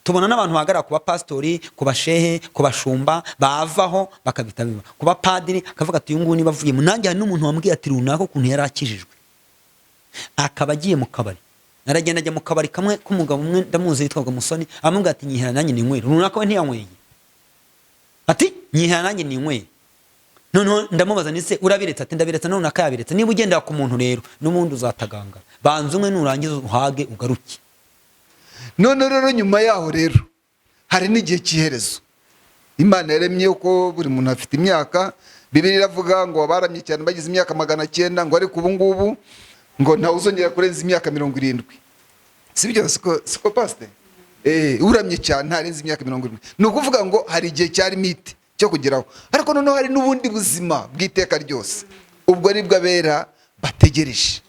Tubona n'abantu bahagarara ku bapasitori, ku bashehe, ku bashumba, bavaho bakabita biba ku bapadiri, akavuga ati: "Uyu nguyu niba avuyemo nanjye." Hari n'umuntu wambwiye ati runaka ukuntu yari akijijwe akaba agiye mu kabari, aragenda ajya mu kabari kamwe k'umugabo umwe ndamuzi witwaga Musoni, amubwira ati: "Nyihera nanjye ninywere." Runaka we ntiyanyweye, ati: "Nyihera nanjye ninywere." Noneho ndamubaza ni se urabiretse? Ati: "Ndabiretse." None akayabiretse. Niba ugendera ku muntu rero, n'ubundi uzatagangara. Banza umwe, nurangiza uhage ugaruke. None rero nyuma yaho rero hari n'igihe cy'iherezo. Imana yaremye ko buri muntu afite imyaka. Bibiliya iravuga ngo abaramye cyane bagize imyaka 900, ngo ariko ubu ngubu ngo ntawe uzongera kurenza imyaka 70. Si byo? Siko pasite? Uramye cyane ntarenze imyaka 70. Ni ukuvuga ngo hari igihe cya limite cyo kugeraho, ariko noneho hari n'ubundi buzima bw'iteka ryose, ubwo aribwo abera bategereje.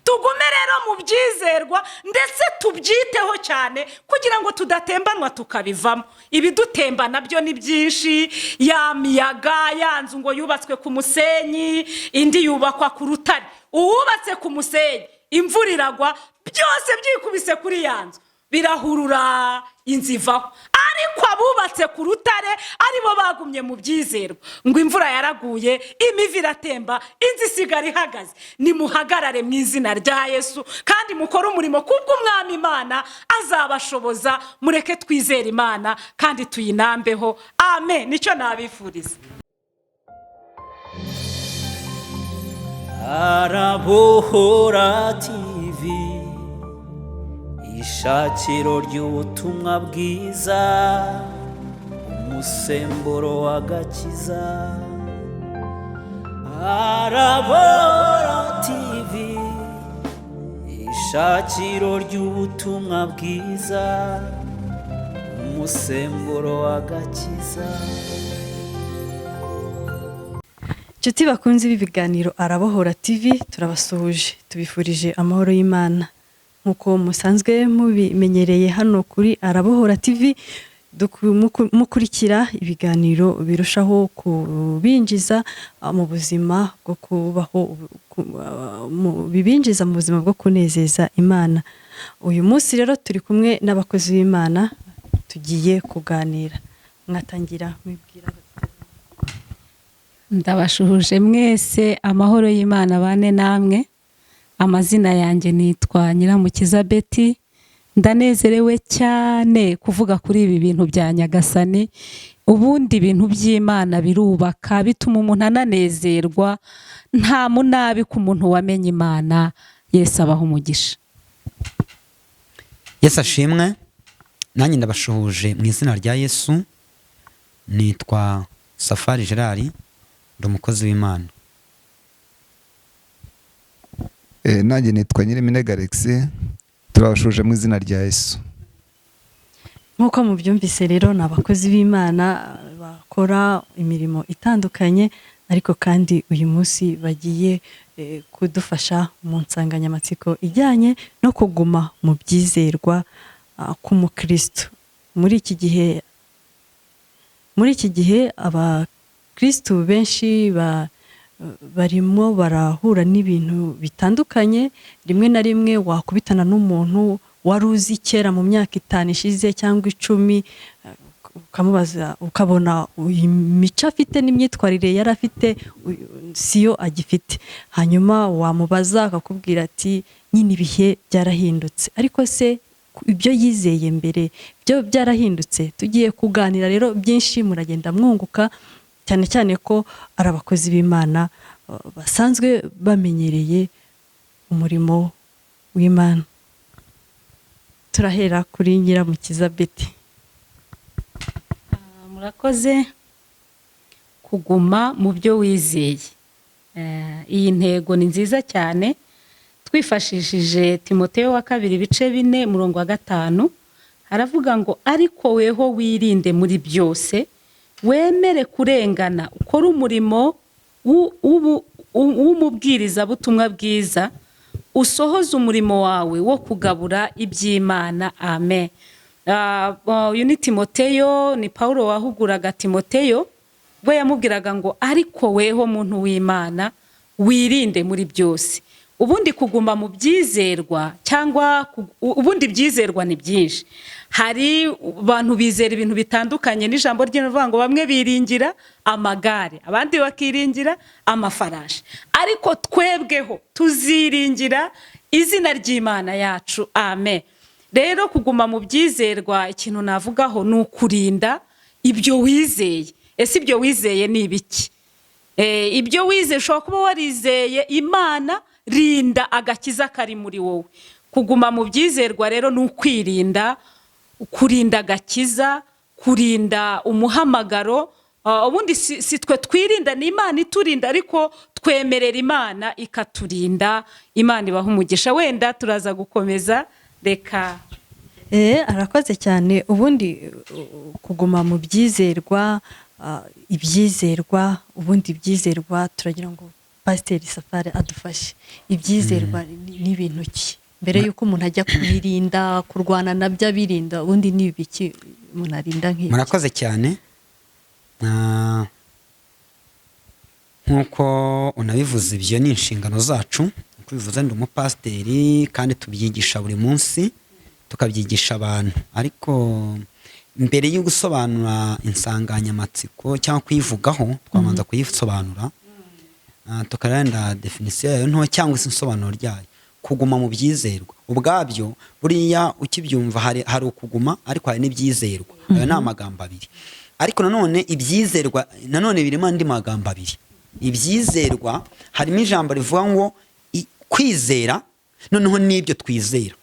Tugume rero mu byizerwa, ndetse tubyiteho cyane kugira ngo tudatembanwa tukabivamo. Ibidutemba nabyo ni byinshi. Ya miyaga, ya nzu ngo yubatswe ku musenyi, indi yubakwa ku rutare. Uwubatse ku musenyi, imvura iragwa, byose byikubise kuri ya nzu, birahurura, inzu ivaho. Ariko abubatse ku rutare, aribo bagumye mu byizerwa, ngo imvura yaraguye, imivu iratemba, inzu isigara ihagaze. Nimuhagarare mu izina rya Yesu kandi mukore umurimo kubw'Umwami Imana azabashoboza. Mureke twizere Imana kandi tuyinambeho. Amen, nicyo nabifuriza. Arabohora TV, ishakiro ry'ubutumwa bwiza, umusemburo w'agakiza. Arabohora TV, ishakiro ry'ubutumwa bwiza, umusemburo w'agakiza. Inshuti bakunze ibi biganiro Arabohora TV, turabasuhuje, tubifurije amahoro y'Imana. Nk'uko musanzwe mubimenyereye hano kuri Arabohora TV, mukurikira ibiganiro birushaho kubinjiza mu buzima bwo kubaho, bibinjiza mu buzima bwo kunezeza Imana. Uyu munsi rero turi kumwe n'abakozi b'Imana, tugiye kuganira. Mwatangira mwibwira. Ndabashuhuje mwese, amahoro y'Imana bane namwe. Amazina yanjye nitwa Nyiramukiza Betty. Ndanezerewe cyane kuvuga kuri ibi bintu bya Nyagasani. Ubundi ibintu by'Imana birubaka, bituma umuntu ananezerwa. Nta munabi ku muntu wamenye Imana. Yesu abaha umugisha. Yesu ashimwe. Nanjye ndabashuhuje mu izina rya Yesu. Nitwa Safari Gerard, ndi umukozi w'Imana. Nanjye nitwa Nyiriminega Alex, turabashuhuje mu izina rya Yesu. Nk'uko mubyumvise rero, ni abakozi b'Imana bakora imirimo itandukanye, ariko kandi uyu munsi bagiye kudufasha mu nsanganyamatsiko ijyanye no kuguma mu byizerwa k'umukristo muri iki gihe. Abakristo benshi barimo barahura n'ibintu bitandukanye. Rimwe na rimwe wakubitana n'umuntu wari uzi kera mu myaka 5 ishize cyangwa 10, ukamubaza ukabona imico afite n'imyitwarire yari afite siyo agifite. Hanyuma wamubaza akakubwira ati: "Nyine ibihe byarahindutse." Ariko se ibyo yizeye mbere byo byarahindutse? Tugiye kuganira rero byinshi, muragenda mwunguka, cyane cyane ko ari abakozi b'Imana basanzwe bamenyereye umurimo w'Imana. Turahera kuri Nyiramukiza Betty. Murakoze. Kuguma mu byo wizeye, iyi ntego ni nziza cyane. Twifashishije Timoteyo wa kabiri ibice 4 umurongo wa 5, haravuga ngo: "Ariko weho wirinde muri byose, wemere kurengana, ukore umurimo w'umubwirizabutumwa bwiza, usohoze umurimo wawe wo kugabura iby'Imana." Amen. Uyu ni Timoteyo, ni Pawulo wahuguraga Timoteyo. We yamubwiraga ngo: "Ariko weho muntu w'Imana, wirinde muri byose." Ubundi kuguma mu byizerwa cyangwa ubundi byizerwa ni byinshi. Hari abantu bizera ibintu bitandukanye, n'ijambo ry'Imana ngo bamwe biringira amagare, abandi bakiringira amafarashi, ariko twebweho tuziringira izina ry'Imana yacu. Amen. Rero kuguma mu byizerwa, ikintu navugaho ni ukurinda ibyo wizeye. Ese ibyo wizeye ni ibiki? Ibyo wizeye, ushobora kuba warizeye Imana, rinda agakiza kari muri wowe. Kuguma mu byizerwa rero ni ukwirinda, kurinda agakiza, kurinda umuhamagaro. Ubundi si twe twirinda, ni Imana iturinda, ariko twemerera Imana ikaturinda. Imana ibaha umugisha. Wenda turaza gukomeza, reka. Arakoze cyane. Ubundi kuguma mu byizerwa, ibyizerwa, ubundi ibyizerwa, turagira ngo Pasiteri Safari adufashe. Ibyizerwa ni ibintu ki? Mbere y'uko umuntu ajya kubirinda, kurwana nabyo abirinda, ubundi ni ibiki umuntu arinda nk'iki? Murakoze cyane. Nk'uko unabivuze, ibyo ni inshingano zacu. Uko ubivuze, ndi umupasiteri kandi tubyigisha buri munsi, tukabyigisha abantu. Ariko mbere yo gusobanura insanganyamatsiko cyangwa kuyivugaho, twabanza kuyisobanura, tukarenda définition yayo nto cyangwa se insobanuro ryayo. Kuguma mu byizerwa ubwabyo, buriya ukibyumva, hari ukuguma, ariko hari n'ibyizerwa. Ayo ni amagambo abiri. Ariko nanone ibyizerwa nanone birimo andi magambo abiri. Ibyizerwa harimo ijambo rivuga ngo kwizera, noneho n'ibyo twizera.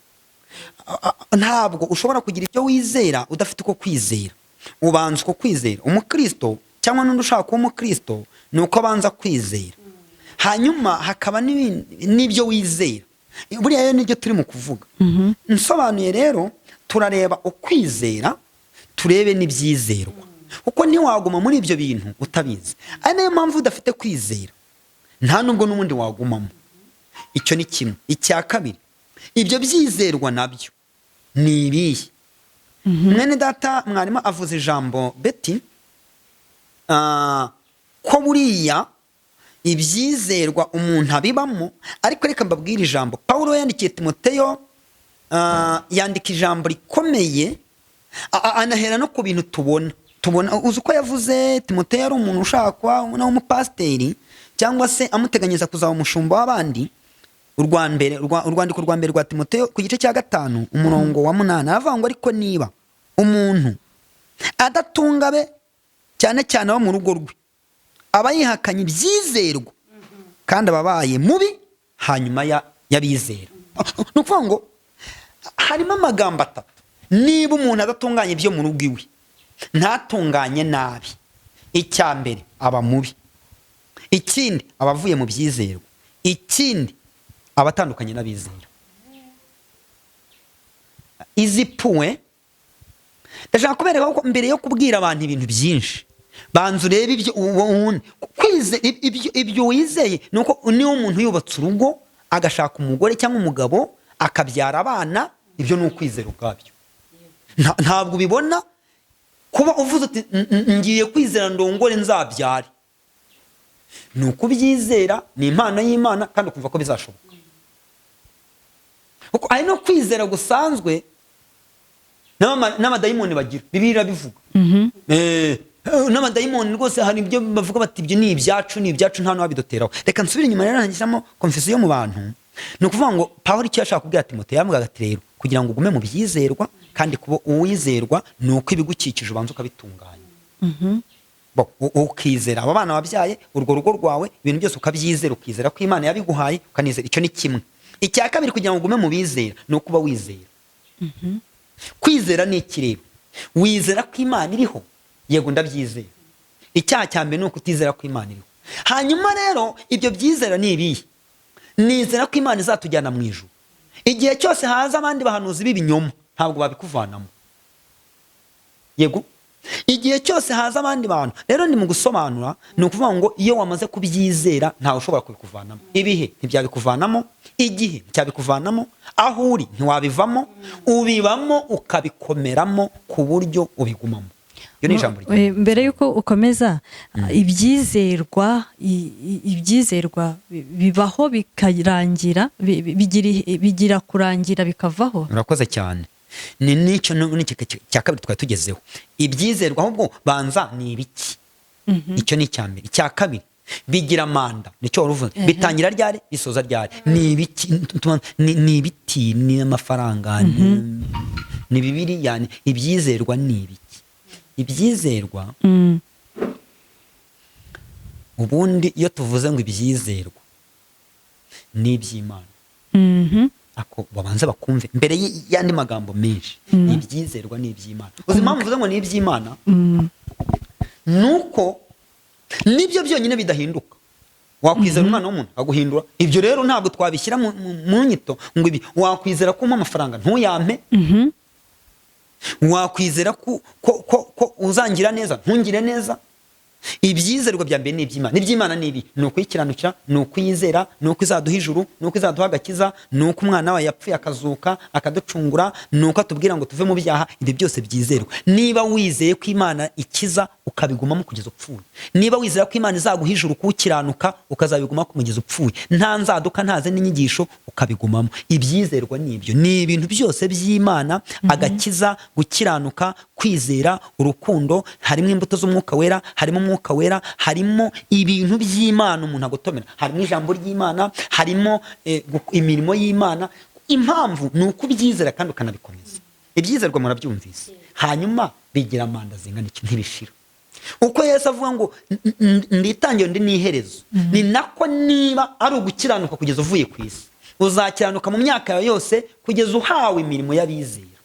Ntabwo ushobora kugira ibyo wizera udafite uko kwizera. Ubanza uko kwizera. Umukristo cyangwa n'undi ushaka kuba umukristo ni uko abanza kwizera, hanyuma hakaba n'ibyo wizera. Buriya rero nibyo turi mu kuvuga. Nsobanuye rero, turareba ukwizera, turebe n'ibyizerwa, kuko ntiwaguma muri ibyo bintu utabizi. Ari nayo mpamvu udafite kwizera nta nubwo n'ubundi wagumamo. Icyo ni kimwe. Icya kabiri, ibyo byizerwa nabyo ni ibihe? Mwene data mwarimu avuze ijambo beti ko buriya ibyizerwa umuntu abibamo. Ariko reka mbabwire ijambo Pawulo yandikiye Timoteyo, yandika ijambo rikomeye, anahera no ku bintu tubona. Uzi uko yavuze? Timoteyo yari umuntu ushaka kuba w'umupasiteri cyangwa se amuteganyiriza kuzaba umushumba w'abandi. Urwa mbere, urwandiko rwa mbere rwa Timoteyo, ku gice cya 5, umurongo wa 8, aravuga ngo: "Ariko niba umuntu adatunga be, cyane cyane abo mu rugo rwe, aba yihakanye ibyizerwa kandi aba abaye mubi hanyuma y'abizera." Ni ukuvuga ngo harimo amagambo atatu. Niba umuntu adatunganya ibyo mu rugo iwe, ntatunganye nabi, icya mbere aba mubi, ikindi aba avuye mu byizerwa, ikindi aba atandukanye n'abizera. Izi puwe ndashaka kubereka ko mbere yo kubwira abantu ibintu byinshi, banza urebe ibyo ubundi ibyo wizeye. Ni uko niba umuntu yubatse urugo, agashaka umugore cyangwa umugabo, akabyara abana, ibyo ni ukwizera ubwabyo. Ntabwo ubibona kuba uvuze uti: "Ngiye kwizera ndongore nzabyare." Ni ukubyizera, ni impano y'Imana, kandi ukumva ko bizashoboka, kuko hari no kwizera gusanzwe n'amadayimoni bagira. Bibiliya irabivuga. N'amadayimoni rwose hari ibyo bavuga bati: "Ibyo ni ibyacu, ni ibyacu, nta n'uwabiduteraho." Reka nsubire inyuma rero, ngishyiramo confusion mu bantu. Ni ukuvuga ngo Pawulo icyo yashaka kubwira Timoteyo, yamugaga ati: "Rero kugira ngo ugume mu byizerwa kandi kuba uwizerwa, ni uko ibigukikije ubanza ukabitunganya." Bo, ukizera abo bana wabyaye, urwo rugo rwawe, ibintu byose ukabyizera, ukizera ko Imana yabiguhaye, ukanizera. Icyo ni kimwe. Icya kabiri, kugira ngo ugume mu bizera ni ukuba wizera. Kwizera ni iki rero? Wizera ko Imana iriho? Yego, ndabyizera. Icyaha cya mbere ni ukutizera ko Imana iriho. Hanyuma rero ibyo byizera ni ibihe? Nizera ko Imana izatujyana mu ijuru. Igihe cyose haza abandi bahanuzi b'ibinyoma, ntabwo babikuvanamo. Yego, igihe cyose haza abandi bantu. Rero ni mu gusobanura, ni ukuvuga ngo iyo wamaze kubyizera, ntawe ushobora kubikuvanamo. Ibihe ntibyabikuvanamo, igihe nticyabikuvanamo, aho uri ntiwabivamo, ubibamo ukabikomeramo ku buryo ubigumamo. Iyo ni ijambo ryiza. Mbere y'uko ukomeza, ibyizerwa ibyizerwa bibaho bikarangira, bigira kurangira bikavaho. Urakoze cyane. Ni nicyo n'iki cya kabiri twari tugezeho, ibyizerwa. Ahubwo banza ni ibiki? Icyo ni icya mbere. Icya kabiri, bigira manda, nicyo wari uvuze. Bitangira ryari, bisoza ryari? Ni ibiki? Ni ibiti, ni amafaranga, ni Bibiliya, ibyizerwa ni ibiki? Ibyizerwa, ubundi iyo tuvuze ngo ibyizerwa ni iby'Imana, ako babanza bakumve mbere y'andi magambo menshi. Ibyizerwa ni iby'Imana. Uzi impamvu mvuze ngo ni iby'Imana? Nuko nibyo byonyine bidahinduka. Wakwizera umwana w'umuntu aguhindura? Ibyo rero ntabwo twabishyira mu nyito ngo ibi. Wakwizera ko umpa amafaranga ntuyampe? Wakwizera ko uzangira neza ntungire neza? Ibyizerwa bya mbere ni iby'Imana. Iby'Imana ni ibi: ni ukuyikiranukira, ni ukuyizera, ni uko izaduha ijuru, ni uko izaduha agakiza, ni uko umwana wayo yapfuye akazuka akaducungura, ni uko atubwira ngo tuve mu byaha. Ibyo byose byizerwa. Niba wizeye ko Imana ikiza, ukabigumamo kugeza upfuye. Niba wizera ko Imana izaguha ijuru kuwukiranuka, ukazabigumamo kugeza upfuye, nta nzaduka, ntaze n'inyigisho, ukabigumamo. Ibyizerwa ni ibyo, ni ibintu byose by'Imana: agakiza, gukiranuka, kwizera, urukundo. Harimo imbuto z'Umwuka Wera, harimo Umwuka Wera, harimo ibintu by'Imana umuntu agotomera, harimo ijambo ry'Imana, harimo imirimo y'Imana. Impamvu ni uko ubyizera kandi ukanabikomeza. Ibyizerwa murabyumvise. Hanyuma bigira manda zingana iki? Ntibishira. Uko Yesu avuga ngo nditangiro ndi n'iherezo, ni nako niba ari ugukiranuka kugeza uvuye ku isi, uzakiranuka mu myaka yawe yose kugeza uhawe imirimo y'abizera.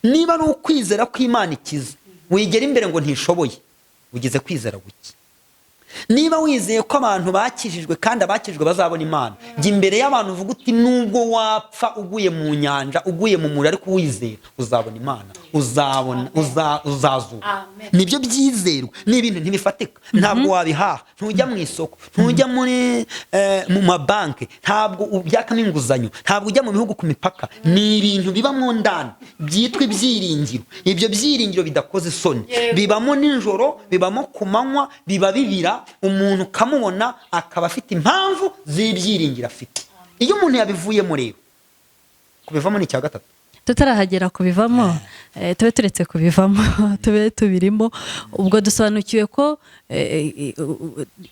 Niba ari ukwizera ko Imana ikiza, wigera imbere ngo ntishoboye, ugize kwizera guke. Niba wizeye ko abantu bakijijwe kandi abakijijwe bazabona Imana, jya imbere y'abantu uvuga uti: nubwo wapfa uguye mu nyanja, uguye mu muriro, ariko wizera uzabona Imana, uzabona uzazuka. Amen. Nibyo byizerwa. Ni ibintu ntibifatika, ntabwo wabihaha, ntujya mu isoko, ntujya muri mu mabanki, ntabwo ubyakamo inguzanyo, ntabwo ujya mu bihugu ku mipaka. Ni ibintu biba mu ndani byitwa ibyiringiro. Ibyo byiringiro bidakoze isoni bibamo nijoro, bibamo ku manywa, biba bibira umuntu ukamubona akaba afite impamvu z'ibyiringiro afite. Iyo umuntu yabivuyemo rero, kubivamo ni icya gatatu. Tutarahagera kubivamo, tube turetse kubivamo, tube tubirimo. Ubwo dusobanukiwe ko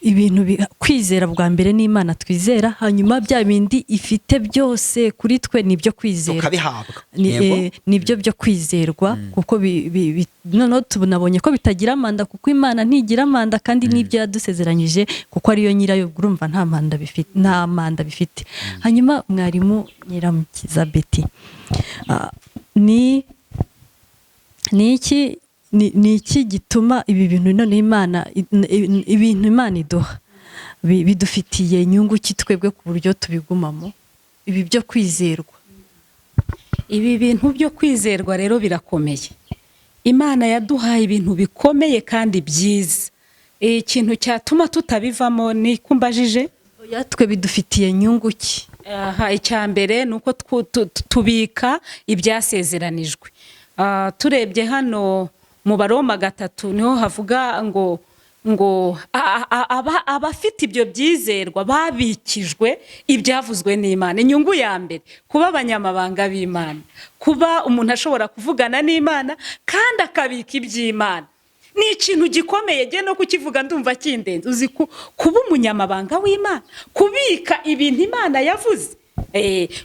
ibintu kwizera bwa mbere ni Imana twizera, hanyuma bya bindi ifite byose kuri twe ni ibyo kwizera, tukabihabwa. Ni nibyo byo kwizerwa, kuko noneho tunabonye ko bitagira manda, kuko Imana ntigira manda, kandi n'ibyo yadusezeranyije, kuko ariyo nyirayo, urumva nta manda bifite, nta manda bifite. Hanyuma mwarimu Nyiramukiza Betty, ni iki gituma ibi bintu none Imana, ibintu Imana iduha bidufitiye inyungu ki twebwe ku buryo tubigumamo, ibi byo kwizerwa? Ibi bintu byo kwizerwa rero birakomeye. Imana yaduhaye ibintu bikomeye kandi byiza. Ikintu cyatuma tutabivamo ni kumbajije? Oya, twe bidufitiye inyungu ki? Aha, icya mbere ni uko tubika ibyasezeranijwe. Turebye hano mu Baroma 3, niho havuga ngo abafite ibyo byizerwa babikijwe ibyavuzwe n'Imana. Inyungu ya mbere, kuba abanyamabanga b'Imana, kuba umuntu ashobora kuvugana n'Imana kandi akabika iby'Imana ni ikintu gikomeye. Nge no kukivuga ndumva kindenze. Uzi kuba umunyamabanga w'Imana, kubika ibintu Imana yavuze?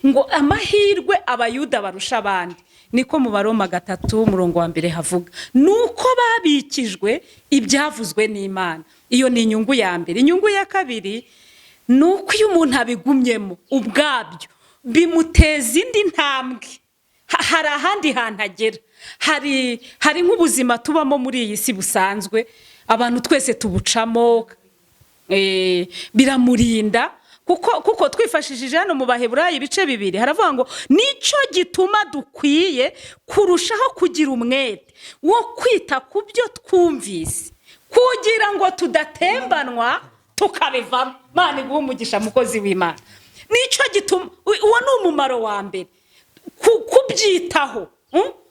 Ngo amahirwe Abayuda barusha abandi, niko mu Baroma 3 umurongo wa mbere havuga, ni uko babikijwe ibyavuzwe n'Imana. Iyo ni inyungu ya mbere. Inyungu ya kabiri ni uko iyo umuntu abigumyemo, ubwabyo bimuteza indi ntambwe. Hari ahandi hantu agera. Hari nk'ubuzima tubamo muri iyi si busanzwe, abantu twese tubucamo, biramurinda kuko twifashishije hano mu Baheburayi ibice 2, haravuga ngo nicyo gituma dukwiye kurushaho kugira umwete wo kwita ku byo twumvise, kugira ngo tudatembanwa tukabivamo. Imana iguhe umugisha, mukozi w'Imana. Nicyo gituma, uwo ni umumaro wa mbere, kubyitaho.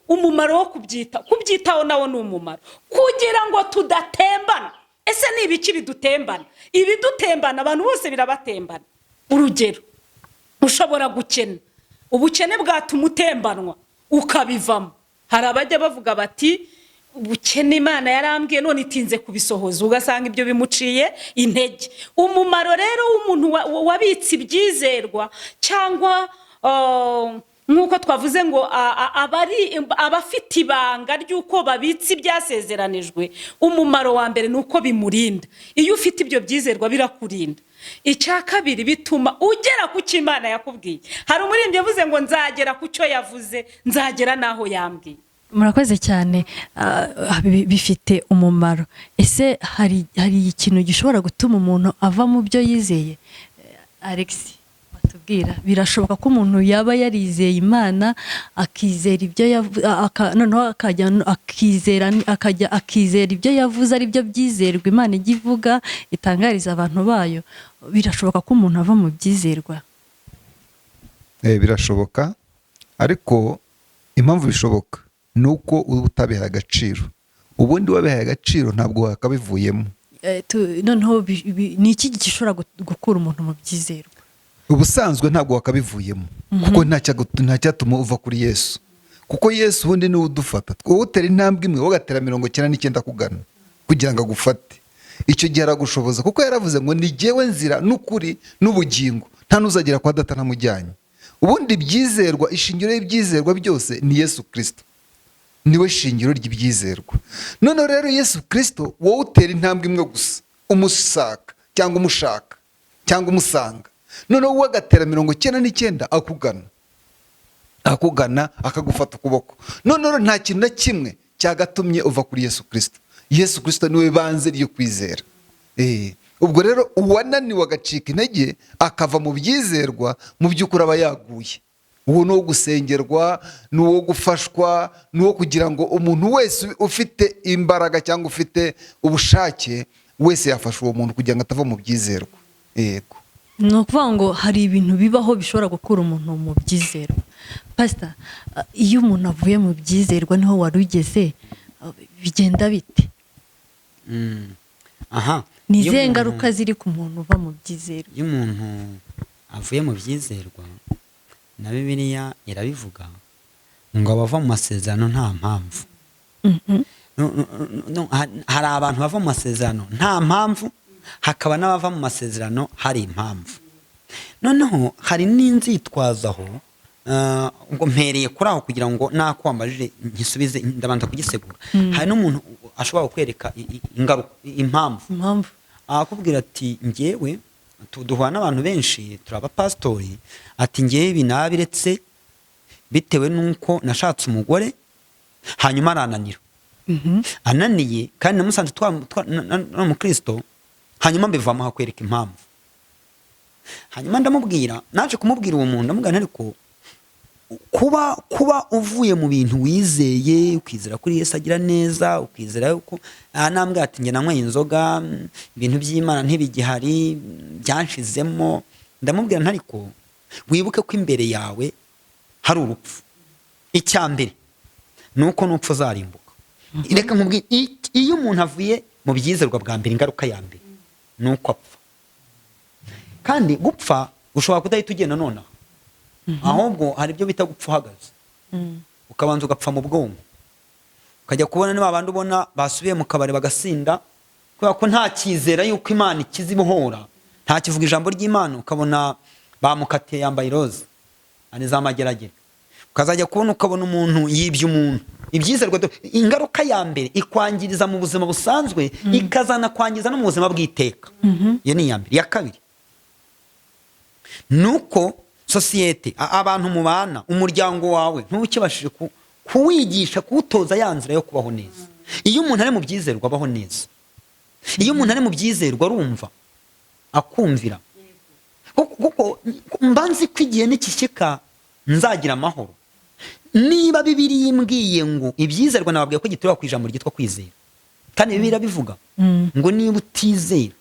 Umumaro wo kubyitaho nawo ni umumaro kugira ngo tudatembana. Ese ni ibiki bidutembana? Ibidutembana, abantu bose birabatembana. Urugero, ushobora gukena, ubukene bwatuma utembanwa ukabivamo. Hari abajya bavuga bati: "Ubukene, Imana yarambwiye none itinze kubisohoza," ugasanga ibyo bimuciye intege. Umumaro rero w'umuntu wabitse ibyizerwa, cyangwa nk'uko twavuze ngo abari abafite ibanga ry'uko babitse ibyasezeranijwe, umumaro wa mbere ni uko bimurinda. Iyo ufite ibyo byizerwa birakurinda. Icya kabiri, bituma ugera ku cyo Imana yakubwiye. Hari umuririmbyi yavuze ngo: "Nzagera ku cyo yavuze, nzagera n'aho yambwiye." Murakoze cyane. Bifite umumaro. Ese hari ikintu gishobora gutuma umuntu ava mu byo yizeye? Alex, watubwira, birashoboka ko umuntu yaba yarizeye Imana, akizera ibyo noneho akajya akizera, akajya akizera ibyo yavuze, ari byo byizerwa Imana ijya ivuga, itangariza abantu bayo? Birashoboka ko umuntu ava mu byizerwa? Birashoboka, ariko impamvu bishoboka ni uko uba utabihaye agaciro. Ubundi wabihaye agaciro ntabwo wakabivuyemo. Noneho ni iki gishobora gukura umuntu mu byizerwa? Ubusanzwe ntabwo wakabivuyemo, kuko nta cyatuma uva kuri Yesu, kuko Yesu ubundi niwe udufata. Wowe utera intambwe imwe, wowe ugatera 99 akugana kugira ngo agufate. Icyo gihe aragushoboza, kuko yaravuze ngo: "Ni jyewe nzira n'ukuri n'ubugingo, nta n'uzagera kwa Data ntamujyanye." Ubundi ibyizerwa, ishingiro y'ibyizerwa byose ni Yesu Kirisito, niwe shingiro ry'ibyizerwa. Noneho rero Yesu Kirisito, wowe utera intambwe imwe gusa umusaka cyangwa umushaka cyangwa umusanga, noneho wowe agatera 99 akugana, akagufata ukuboko. Noneho nta kintu na kimwe cyagatumye uva kuri Yesu Kirisito. Yesu Kirisito niwe banze ryo kwizera. Ubwo rero uwananiwe agacika intege akava mu byizerwa, mu by'ukuri aba yaguye. Uwo ni uwo gusengerwa, ni uwo gufashwa, ni uwo kugira ngo umuntu wese ufite imbaraga cyangwa ufite ubushake wese yafasha uwo muntu kugira ngo atava mu byizerwa. Yego. Ni ukuvuga ngo hari ibintu bibaho bishobora gukura umuntu mu byizerwa. Pasita, iyo umuntu avuye mu byizerwa, niho wari ugeze, bigenda bite? Aha. Ni Iyo izihe ngaruka ziri ku muntu uva mu byizerwa? Iyo umuntu avuye mu byizerwa, na Bibiliya irabivuga ngo abava mu masezerano nta mpamvu. No, no, no, hari abantu bava mu masezerano nta mpamvu, hakaba n'abava mu masezerano hari impamvu. Noneho hari n'inzitwazo aho. Ngo mpereye kuri aho kugira ngo nako wambajije nkisubize, ndabanza kugisegura. Hari n'umuntu ashobora kukwereka ingaruka, impamvu. Impamvu. Akubwira ati: "Njyewe duhura n'abantu benshi, turi abapasitori," ati: "Njyewe ibi nabiretse bitewe n'uko nashatse umugore, hanyuma arananira, ananiye kandi namusanze n'umukristo, hanyuma mbivamo." Hakwereka impamvu. Hanyuma ndamubwira, naje kumubwira uwo muntu, ndamubwira nti: "Ariko kuba uvuye mu bintu wizeye, ukizera kuri Yesu agira neza, ukizera yuko aha," nambwira ati: "Njye nanyweye inzoga, ibintu by'Imana ntibigihari, byanshizemo." Ndamubwira nti: "Ariko wibuke ko imbere yawe hari urupfu. Icya mbere ni uko nupfa uzarimbuka." Reka nkubwire, iyo umuntu avuye mu byizerwa bwa mbere, ingaruka ya mbere ni uko apfa. Kandi gupfa ushobora kudahita ugenda nonaha, ahubwo hari ibyo bita gupfa uhagaze, ukabanza ugapfa mu bwonko, ukajya kubona niba abandi ubona basubiye mu kabari bagasinda, kubera ko nta cyizera yuko Imana ikiza, ibohora, nta kivuga ijambo ry'Imana. Ukabona bamukatiye, yambaye iroza, ari za Mageragere. Ukazajya kubona ukabona umuntu yibye umuntu. Ibyizerwa, ingaruka ya mbere ikwangiriza mu buzima busanzwe, ikazanakwangiza no mu buzima bw'iteka. Iyo ni iya mbere. Iya kabiri ni uko sosiyete, abantu mubana, umuryango wawe ntukibashije kuwigisha, kuwutoza ya nzira yo kubaho neza. Iyo umuntu ari mu byizerwa abaho neza. Iyo umuntu ari mu byizerwa arumva, akumvira, kuko mba nzi ko igihe nikishyika nzagira amahoro. Niba Bibiliya imbwiye ngo ibyizerwa, nababwiye ko gituruka ku ijambo ryitwa kwizera, kandi Bibiliya irabivuga ngo niba utizera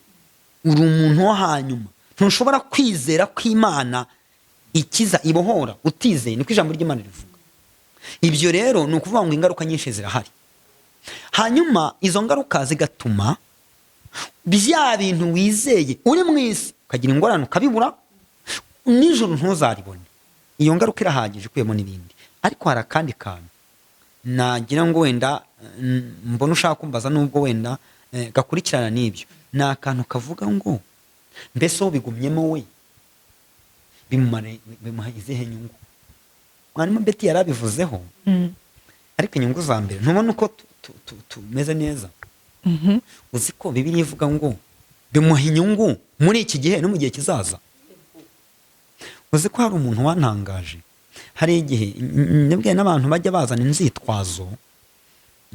uri umuntu wo hanyuma. Ntushobora kwizera ko Imana ikiza, ibohora, utizeye. Niko ijambo ry'Imana rivuga. Ibyo rero ni ukuvuga ngo ingaruka nyinshi zirahari. Hanyuma izo ngaruka zigatuma bya bintu wizeye uri mu isi ukagira ingorane, ukabibura, nijoro ntuzaribone. Iyo ngaruka irahagije ikuyemo n'ibindi. Ariko hari akandi kantu nagira ngo wenda mbona ushaka kumbaza, nubwo wenda gakurikirana n'ibyo. Ni akantu kavuga ngo mbese uwo bigumyemo we bimuha izihe nyungu? Mwarimu Beti yarabivuzeho. Ariko inyungu za mbere, ntubona uko tumeze neza? Uzi ko Bibiliya ivuga ngo bimuha inyungu muri iki gihe no mu gihe kizaza? Uzi ko hari umuntu wantangaje? Hari igihe nibwiye n'abantu bajya bazana inzitwazo,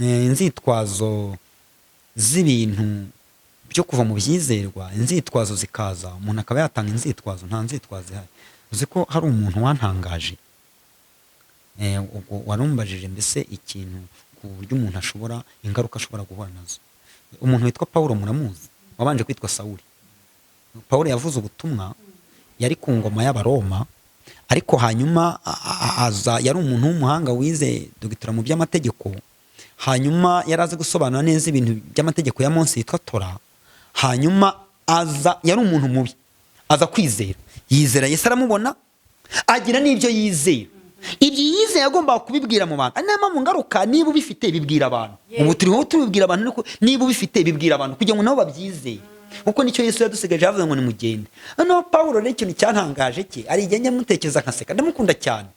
inzitwazo z'ibintu byo kuva mu byizerwa, inzitwazo zikaza, umuntu akaba yatanga inzitwazo. Nta nzitwazo ihari. Uzi ko hari umuntu wantangaje? Ubwo warumbajije mbese ikintu ku buryo umuntu ashobora, ingaruka ashobora guhura nazo. Umuntu witwa Pawulo muramuzi, wabanje kwitwa Sawuli. Pawulo yavuze ubutumwa, yari ku ngoma y'Abaroma, ariko hanyuma aza yari umuntu w'umuhanga wize dogitora mu by'amategeko. Hanyuma yari azi gusobanura neza ibintu by'amategeko ya Mose yitwa Tora. Hanyuma aza, yari umuntu mubi, aza kwizera, yizera Yesu, aramubona, agira n'ibyo yizera. Ibyo yizeye yagombaga kubibwira mu bantu. Ari nayo mpamvu ngaruka, niba ubifite bibwira abantu. Ubu turiho tubibwira abantu, ariko niba ubifite bibwira abantu kugira ngo nabo babyizere, kuko nicyo Yesu yadusigaje. Yavuze ngo nimugende. Noneho Pawulo rero, ikintu cyantangaje cye, ari igihe njya mutekereza nkaseka, ndamukunda cyane.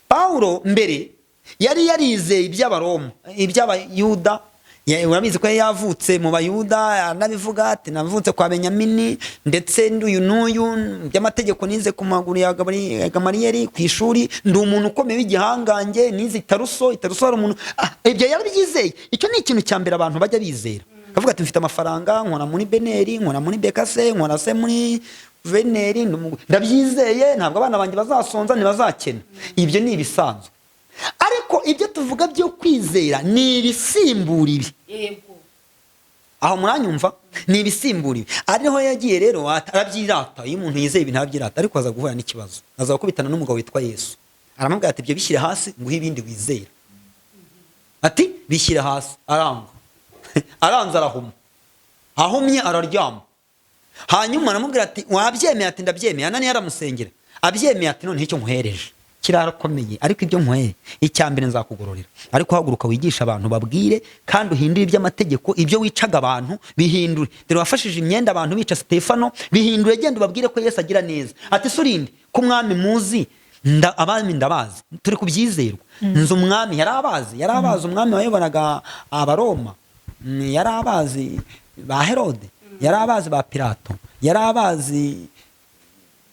Pawulo mbere yari yarizeye iby'Abaroma, iby'Abayuda. Urabizi ko yari yavutse mu Bayuda, anabivuga ati: "Navutse kwa Benyamini, ndetse n'uyu n'uyu, by'amategeko nize ku maguru ya Gamaliyeli ku ishuri, ndi umuntu ukomeye w'igihangange, nize i Taruso." I Taruso hari umuntu. Ibyo yarabyizeye. Icyo ni ikintu cya mbere abantu bajya bizera, akavuga ati: "Mfite amafaranga, nkora muri BNR, nkora muri bekase, nkora se muri veneri, ndabyizeye, ntabwo abana banjye bazasonza, ntibazakena." Ibyo ni ibisanzwe. Ariko ibyo tuvuga byo kwizera ni ibisimbura ibi. Aho muranyumva? Ni ibisimbura ibi. Ariho yagiye rero arabyirata. Iyo umuntu yizeye ibintu arabyirata, ariko aza guhura n'ikibazo, aza gukubitana n'umugabo witwa Yesu. Aramubwira ati: "Ibyo bishyire hasi, nguhe ibindi wizera." Ati: "Bishyire hasi." Aranga, aranze, arahuma, ahumye araryama. Hanyuma aramubwira ati: "Wabyemeye?" Ati: "Ndabyemeye." Ananiya aramusengera, abyemeye. Ati: "Noneho icyo nkuhereje kirakomeye, ariko ibyo nkuhere, icya mbere nzakugororera, ariko haguruka wigisha abantu, babwire kandi uhindure iby'amategeko. Ibyo wicaga abantu bihindure. Dore wafashije imyenda abantu bica Stefano, bihindure. Genda ubabwire ko Yesu agira neza." Ati: "Surinde ko umwami muzi?" Abami ndabazi. Turi kubyizerwa, nzi umwami. Yari abazi, yari abazi umwami wayoboraga Abaroma. Yari abazi ba Herode, yari abazi ba Pilato, yari abazi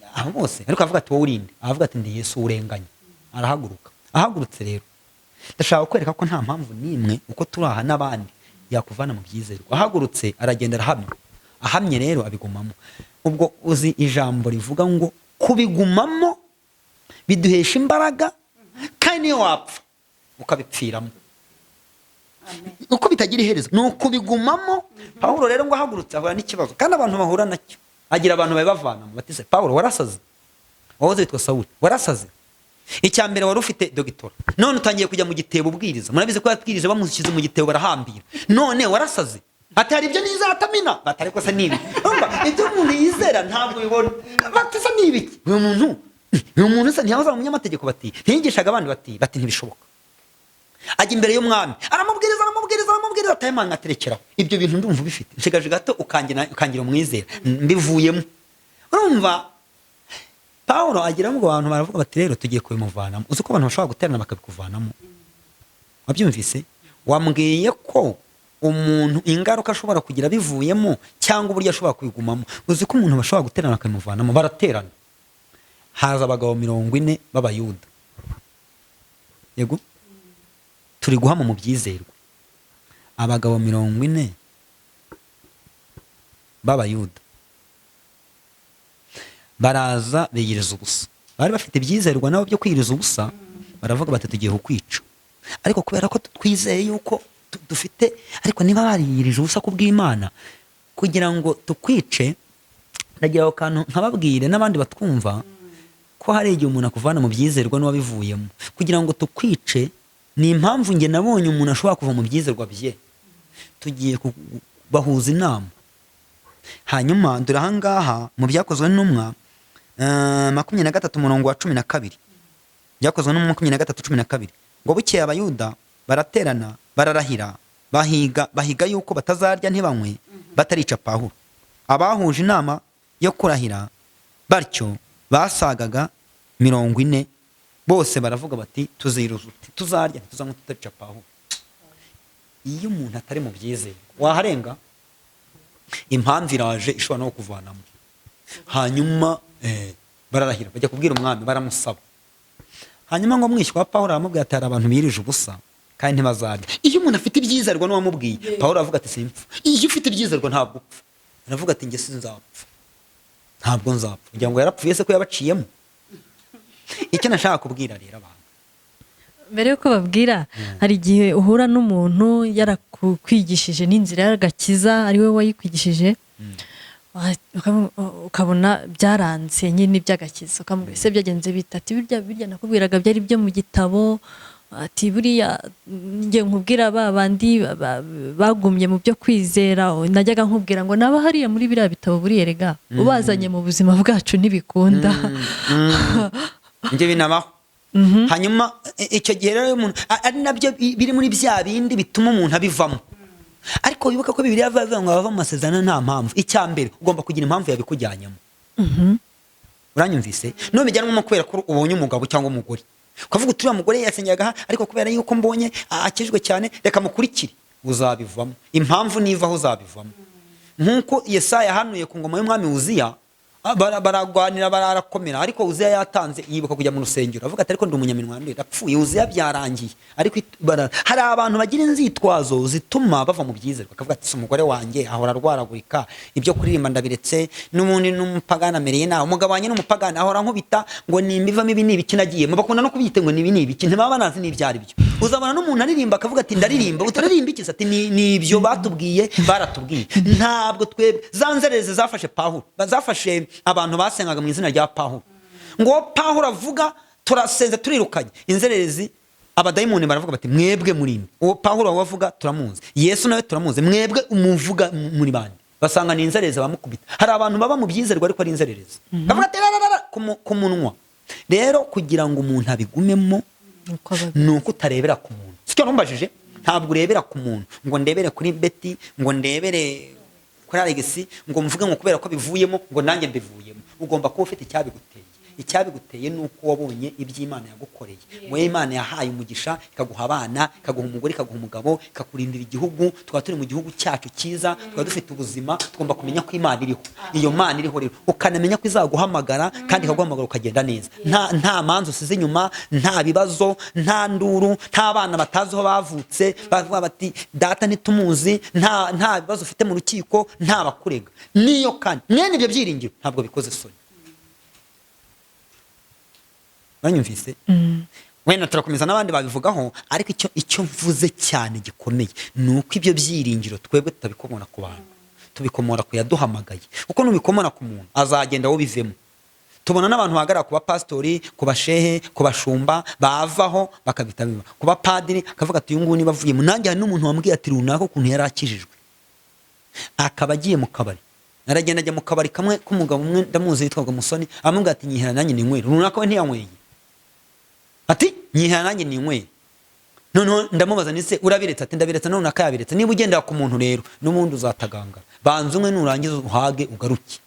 abo bose. Ariko avuga ati: "Wowe urinde?" Aravuga ati: "Ndi Yesu urenganya." Arahaguruka. Ahagurutse rero, ndashaka kukwereka ko nta mpamvu n'imwe uko turi aha n'abandi yakuvana mu byizerwa. Ahagurutse aragenda, arahamya. Ahamye rero abigumamo. Ubwo uzi ijambo rivuga ngo kubigumamo biduhesha imbaraga, kandi niyo wapfa ukabipfiramo, uko bitagira iherezo ni ukubigumamo. Pawulo rero ngo ahagurutse ahura n'ikibazo, kandi abantu bahura nacyo, agira abantu babibavanamo. Bati: "Se Pawulo, warasaze? Wahoze witwa Sawuli, warasaze. Icya mbere wari ufite dogitora, none utangiye kujya mu gitebo ubwiriza." Murabizi ko yatwirije, bamushyize mu gitebo barahambira. "None warasaze." Ati: "Hari ibyo nizera atamina." Bati: "Ariko se nibi?" Urumva, ibyo umuntu yizera ntabwo ubibona. Bati: "Se ni ibiki? Uyu muntu se ntiyahoze ari umunyamategeko?" Bati: "Ntiyigishaga abandi?" Bati: "Ntibishoboka." Ajya imbere y'umwami, aramubwiriza, aramubwiriza, aramubwiriza. Atayamanga, aterekeraho. "Ibyo bintu ndumva ubifite, nshigaje gato ukangira umwizera, mbivuyemo." Urumva, Pawulo agira ngo abantu baravuga bati: "Rero tugiye kubimuvanamo." Uzi ko abantu bashobora guterana bakabikuvanamo? Wabyumvise? Wambwiye ko umuntu ingaruka ashobora kugira bivuyemo cyangwa uburyo ashobora kubigumamo. Uzi ko umuntu bashobora guterana bakabimuvanamo? Baraterana, haza abagabo 40 b'Abayuda. Yego, turi guhama mu byizerwa. Abagabo 40 b'Abayuda baraza biyiriza ubusa. Bari bafite ibyizerwa nabo byo kwiyiriza ubusa. Baravuga bati: "Tugiye kukwica, ariko kubera ko twizeye yuko dufite, ariko niba bariyirije ubusa ku bw'Imana kugira ngo tukwice." Ndagira ako kantu nkababwire n'abandi batwumva ko hari igihe umuntu akuvana mu byizerwa n'uwabivuyemo kugira ngo tukwice. Ni impamvu njye nabonye umuntu ashobora kuva mu byizerwa bye. Tugiye bahuza inama. Hanyuma dore ahangaha mu Byakozwe n'Intumwa 23 umurongo wa 12. Byakozwe n'Intumwa 23:12, ngo bukeye Abayuda baraterana, bararahira, bahiga yuko batazarya ntibanywe batarica Pawulo. Abahuje inama yo kurahira batyo basagaga 40. Bose baravuga bati: "Tuziruza uti tuzarya ntituzanywa tutarica Pawulo." Iyo umuntu atari mu byizerwa, waharenga, impamvu iraje ishobora no kuvanamo. Hanyuma bararahira, bajya kubwira umwami, baramusaba. Hanyuma ngo mwishywa wa Pawulo aramubwira ati: "Hari abantu birije ubusa kandi ntibazarya." Iyo umuntu afite ibyizerwa n'uwamubwiye, Pawulo aravuga ati: "Simpfa." Iyo ufite ibyizerwa ntabwo upfa. Aravuga ati: "Njye sinzapfa, ntabwo nzapfa." Kugira ngo yarapfuye se ko yabaciyemo? Icyo nashaka kubwira rero abantu, Mbere yuko babwira, hari igihe uhura n'umuntu yarakwigishije n'inzira y'agakiza, ari we wayikwigishije, ukabona byaranze nyine iby'agakiza, ukamubwira: "Ese byagenze bite?" Ati: "Birya birya nakubwiraga byari byo mu gitabo." Ati: "Buriya njye nkubwira ba bandi bagumye mu byo kwizera najyaga nkubwira ngo naba hariya muri biriya bitabo, buriya erega ubazanye mu buzima bwacu ntibikunda." Ibyo binabaho. Hanyuma icyo gihe rero iyo umuntu ari nabyo biri muri bya bindi bituma umuntu abivamo. Ariko wibuka ko Bibiliya ivuga ngo abava mu masezerano nta mpamvu. Icya mbere, ugomba kugira impamvu yabikujyanyemo. Uranyumvise? Nubijyanwamo kubera ko ubonye umugabo cyangwa umugore, ukavuga uti: "Uriya mugore yasengeraga aha, ariko kubera yuko mbonye akijwe cyane, reka mukurikire," uzabivamo. Impamvu nivaho uzabivamo. Nk'uko Yesaya yahanuye ku ngoma y'umwami Uziya, baragwanira, bararakomera, ariko Uziya yatanze, yibuka kujya mu rusengero, avuga ati: "Ariko ndi umunyaminwa yanduye, ndapfuye." Uziya byarangiye. Ariko hari abantu bagira inzitwazo zituma bava mu byizerwa, akavuga ati: "Si umugore wanjye ahora arwaragurika, ibyo kuririmba ndabiretse, n'ubundi n'umupagani amereye nabi, umugabo wanjye n'umupagani ahora ankubita, ngo nimbivamo ibi ni ibiki nagiyemo." Bakunda no kubyita ngo ni ibi ni ibiki, ntibaba banazi n'ibyo ari byo. Uzabona n'umuntu aririmba akavuga ati: "Ndaririmba." "Utaririmba iki se?" Ati: Ni ibyo batubwiye, baratubwiye." Ntabwo twebwe za nzererezi zafashe Pawulo, zafashe abantu basengaga mu izina rya Pawulo, ngo Pawulo avuga: "Turasenze, turirukanye inzererezi." Abadayimoni baravuga bati: "Mwebwe muri nde? Uwo Pawulo wavuga turamuzi, Yesu nawe turamuzi, mwebwe umuvuga muri bande?" Basanga ni inzererezi, bamukubita. Hari abantu baba mu byizerwa ariko ari inzererezi, bavuga ati: "Rararara," ku munwa. Rero kugira ngo umuntu abigumemo, Uko ni uko utarebera ku muntu. Sicyo ntumbajije? Ntabwo urebera ku muntu ngo ndebere kuri Beti, ngo ndebere kuri Alex, ngo mvuge ngo kubera ko bivuyemo ngo nanjye mbivuyemo. Ugomba kuba ufite icyabiguteye. Icyabiguteye ni uko wabonye iby'Imana yagukoreye, wowe Imana yahaye umugisha, ikaguha abana, ikaguha umugore, ikaguha umugabo, ikakurindira igihugu, tukaba turi mu gihugu cyacu cyiza, tukaba dufite ubuzima. Tugomba kumenya ko Imana iriho. Iyo Mana iriho rero, ukanamenya ko izaguhamagara kandi ikaguhamagara ukagenda neza, nta manza usize inyuma, nta bibazo, nta nduru, nta bana batazi aho bavutse bavuga bati: "Data ntitumuzi," nta bibazo ufite mu rukiko, nta bakurega. Niyo kandi mwene ibyo byiringiro ntabwo bikoze isoni. Banyumvise? Wenda turakomeza n'abandi babivugaho, ariko icyo mvuze cyane gikomeye ni uko ibyo byiringiro twebwe tutabikomora ku bantu, tubikomora ku yaduhamagaye, kuko nubikomora ku muntu azagenda wowe bivemo. Tubona n'abantu bahagarara ku bapasitori, ku bashehe, ku bashumba, bavaho bakabita biba ku bapadiri, akavuga ati: "Uyu nguyu niba avuyemo nanjye." Hari n'umuntu wambwiye ati: "Runaka ukuntu yari akijijwe, akaba agiye mu kabari, aragenda ajya mu kabari kamwe k'umugabo umwe ndamuzi witwaga Musoni, aramubwira ati: 'Nyihera nanjye ninywere.' Runaka we ntiyanyweye, ati: 'Nyihera nanjye ninywere.' Noneho ndamubaza nise: 'Urabiretse?' Ati: 'Ndabiretse.' None akayabiretse. Niba ugendera ku muntu rero, n'ubundi uzatagangara. Banza umwe, nurangiza uhage ugaruke."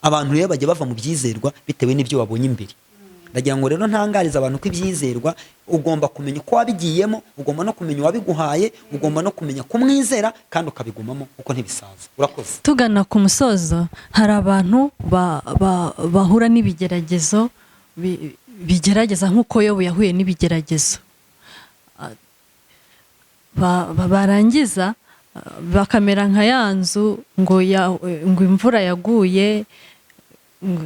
Abantu rero bajya bava mu byizerwa bitewe n'ibyo babonye imbere. Ndagira ngo rero ntangarize abantu ko ibyizerwa ugomba kumenya uko wabigiyemo, ugomba no kumenya uwabiguhaye, ugomba no kumenya kumwizera kandi ukabigumamo, kuko ntibisaza. Urakoze. Tugana ku musozo, hari abantu bahura n'ibigeragezo bigerageza nk'uko Yobu yahuye n'ibigeragezo. Barangiza bakamera nka ya nzu ngo imvura yaguye, ngo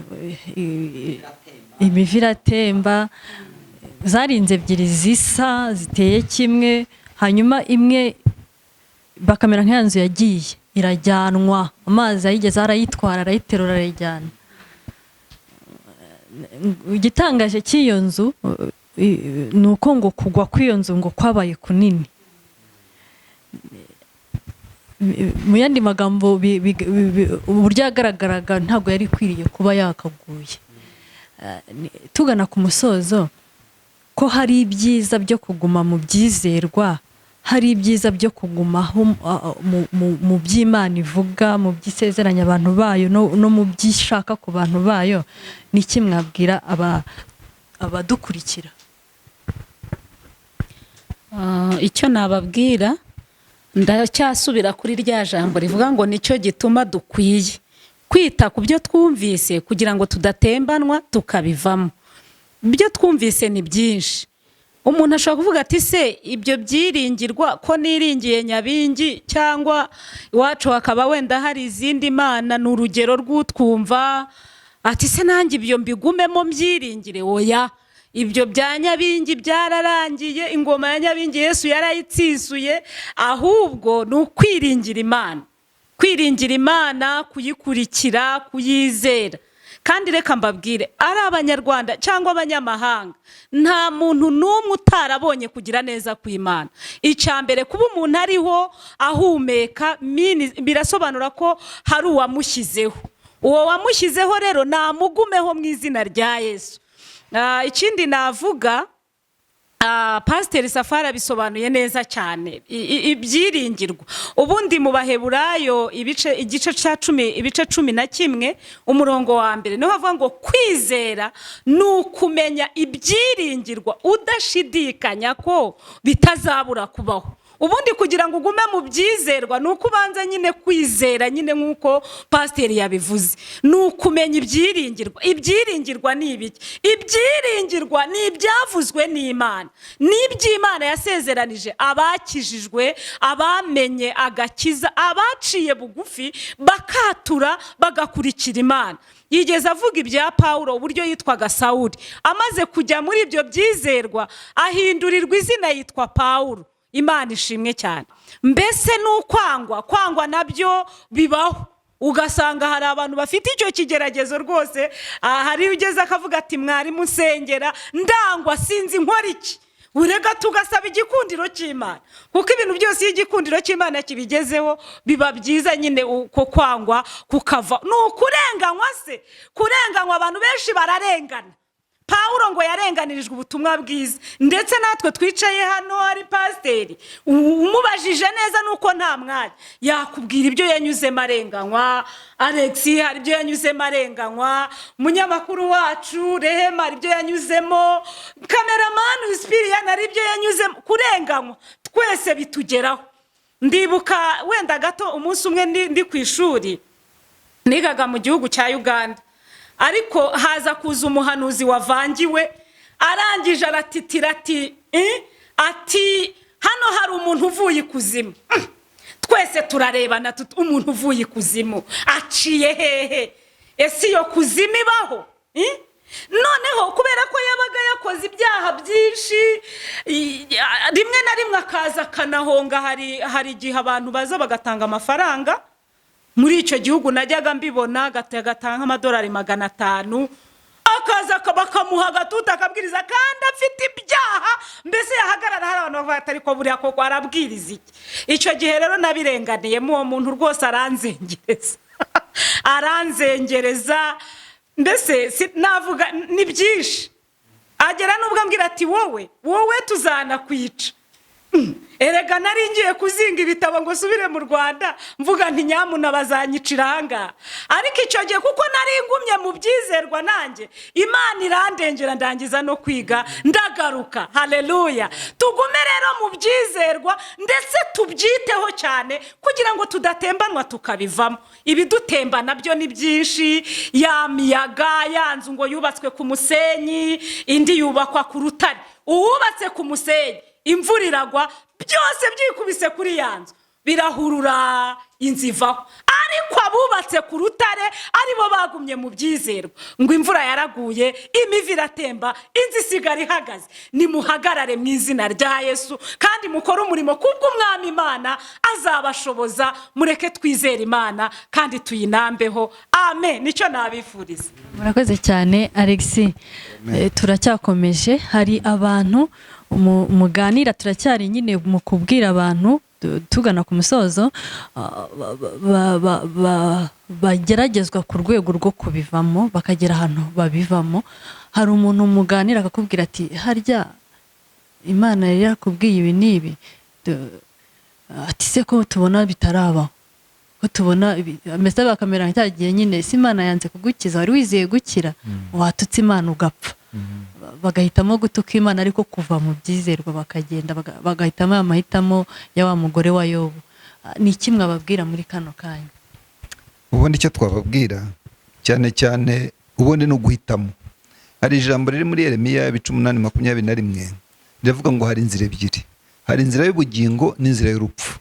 imivu iratemba. Zari inzu ebyiri zisa, ziteye kimwe, hanyuma imwe bakamera nka ya nzu yagiye irajyanwa, amazi ayigeze arayitwara, arayiterura, arayijyana. Igitangaje cy'iyo nzu Ni uko ngo kugwa kw'iyo nzu ngo kwabaye kunini. Mu yandi magambo, uburyo yagaragaraga ntabwo yari ikwiriye kuba yakaguye. Tugana ku musozo, ko hari ibyiza byo kuguma mu byizerwa, hari ibyiza byo kugumaho mu by'Imana ivuga, mu by'isezeranya abantu bayo, no mu by'ishaka ku bantu bayo, ni iki mwabwira abadukurikira? Icyo nababwira, ndacyasubira kuri rya jambo rivuga ngo nicyo gituma dukwiye kwita ku byo twumvise kugira ngo tudatembanwa tukabivamo. Ibyo twumvise ni byinshi. Umuntu ashobora kuvuga ati: "Se ibyo byiringirwa, ko niringiye Nyabingi, cyangwa iwacu hakaba wenda hari izindi mana?" Ni urugero rw'utwumva ati: "Se nanjye ibyo mbigumemo mbyiringire?" Oya, ibyo bya Nyabingi byararangiye. Ingoma ya Nyabingi Yesu yarayitsisuye. Ahubwo ni ukwiringira Imana, kwiringira Imana, kuyikurikira, kuyizera. Kandi reka mbabwire, ari Abanyarwanda cyangwa abanyamahanga, nta muntu n'umwe utarabonye kugira neza kw'Imana. Icya mbere, kuba umuntu ariho ahumeka, birasobanura ko hari uwamushyizeho. Uwo wamushyizeho rero namugumeho mu izina rya Yesu. Ikindi navuga, Pasiteri Safari abisobanuye neza cyane. Ibyiringirwa ubundi mu Baheburayo ibice, igice cya 10, ibice 11, umurongo wa mbere, niho havuga ngo kwizera ni ukumenya ibyiringirwa udashidikanya ko bitazabura kubaho. Ubundi kugira ngo ugume mu byizerwa ni uko ubanza nyine kwizera nyine, nk'uko pasiteri yabivuze, ni ukumenya ibyiringirwa. Ibyiringirwa ni ibiki? Ibyiringirwa ni ibyavuzwe n'Imana, ni iby'Imana yasezeranije abakijijwe, abamenye agakiza, abaciye bugufi bakatura bagakurikira Imana. Yigeze avuga ibya Pawulo, uburyo yitwaga Sawuli, amaze kujya muri ibyo byizerwa ahindurirwa izina yitwa Pawulo. Imana ishimwe cyane. Mbese ni ukwangwa, kwangwa nabyo bibaho, ugasanga hari abantu bafite icyo kigeragezo rwose. Hari ugeze akavuga ati: "Mwarimu nsengera, ndangwa, sinzi nkora iki." Urega tugasaba igikundiro cy'Imana, kuko ibintu byose iyo igikundiro cy'Imana kibigezeho biba byiza nyine, uko kwangwa kukava. Ni ukurenganywa se? Kurenganywa, abantu benshi bararengana. Pawulo ngo yarenganirijwe ubutumwa bwiza. Ndetse natwe twicaye hano, hari pasiteri, umubajije neza nuko nta mwanya, yakubwira ibyo yanyuzemo arenganywa. Alex hari ibyo yanyuzemo arenganywa, umunyamakuru wacu Rehema hari ibyo yanyuzemo, cameraman Sipiriyani hari ibyo yanyuzemo. Kurenganywa twese bitugeraho. Ndibuka wenda gato umunsi umwe ndi ku ishuri, nigaga mu gihugu cya Uganda, ariko haza kuza umuhanuzi wavangiwe. Arangije aratitira ati: "Eh?" Ati: "Hano hari umuntu uvuye ikuzimu." Twese turarebana tuti: "Umuntu uvuye ikuzimu aciye hehe? Ese iyo kuzimu ibaho?" Eh? Noneho kubera ko yabaga yakoze ibyaha byinshi, rimwe na rimwe akaza akanahonga. Hari igihe abantu baza bagatanga amafaranga muri icyo gihugu, najyaga mbibona, agatanga nk'amadolari 500, akaza bakamuha agatuta akabwiriza kandi afite ibyaha. Mbese yahagarara hari abantu bavuga ati: "Ariko buriya koko arabwiriza iki?" Icyo gihe rero nabirenganiyemo, uwo muntu rwose aranzengereza, aranzengereza. Mbese navuga ni byinshi. Agera n'ubwo ambwira ati: "Wowe, wowe tuzanakwica." Erega nari ngiye kuzinga ibitabo ngo nsubire mu Rwanda, mvuga nti: "Nyamuna bazanyicira ahangaha." Ariko icyo gihe kuko nari ngumye mu byizerwa, nanjye Imana irandengera, ndangiza no kwiga ndagaruka. Haleluya! Tugume rero mu byizerwa, ndetse tubyiteho cyane kugira ngo tudatembanwa tukabivamo. Ibidutemba nabyo ni byinshi. Ya miyaga, ya nzu ngo yubatswe ku musenyi, indi yubakwa ku rutare. Uwubatse ku musenyi, imvura iragwa, byose byikubise kuri ya nzu, birahurura, inzu ivaho. Ariko abubatse ku rutare, aribo bagumye mu byizerwa, ngo imvura yaraguye, imivu iratemba, inzu isigara ihagaze. Nimuhagarare mu izina rya Yesu kandi mukore umurimo kubw'Umwami Imana azabashoboza. Mureke twizere Imana kandi tuyinambeho. Amen, nicyo nabifuriza. Murakoze cyane, Alexi. Turacyakomeje. Hari abantu muganira, turacyari nyine mu kubwira abantu, tugana ku musozo, bageragezwa ku rwego rwo kubivamo, bakagera ahantu babivamo. Hari umuntu muganira akakubwira ati: "Harya Imana yari yarakubwiye ibi n'ibi?" Ati: "Se ko tubona bitarabaho, ko tubona mbese bakamera nka cya gihe nyine, si Imana yanze kugukiza? Wari wizeye gukira, watutse Imana ugapfa." Bagahitamo gutuka Imana, ariko kuva mu byizerwa bakagenda bagahitamo ya mahitamo ya wa mugore wa Yobu. Ni iki mwababwira muri kano kanya? Ubundi icyo twababwira cyane cyane, ubundi ni uguhitamo. Hari ijambo riri muri Yeremiya ibice 8:21, riravuga ngo hari inzira ebyiri: hari inzira y'ubugingo n'inzira y'urupfu.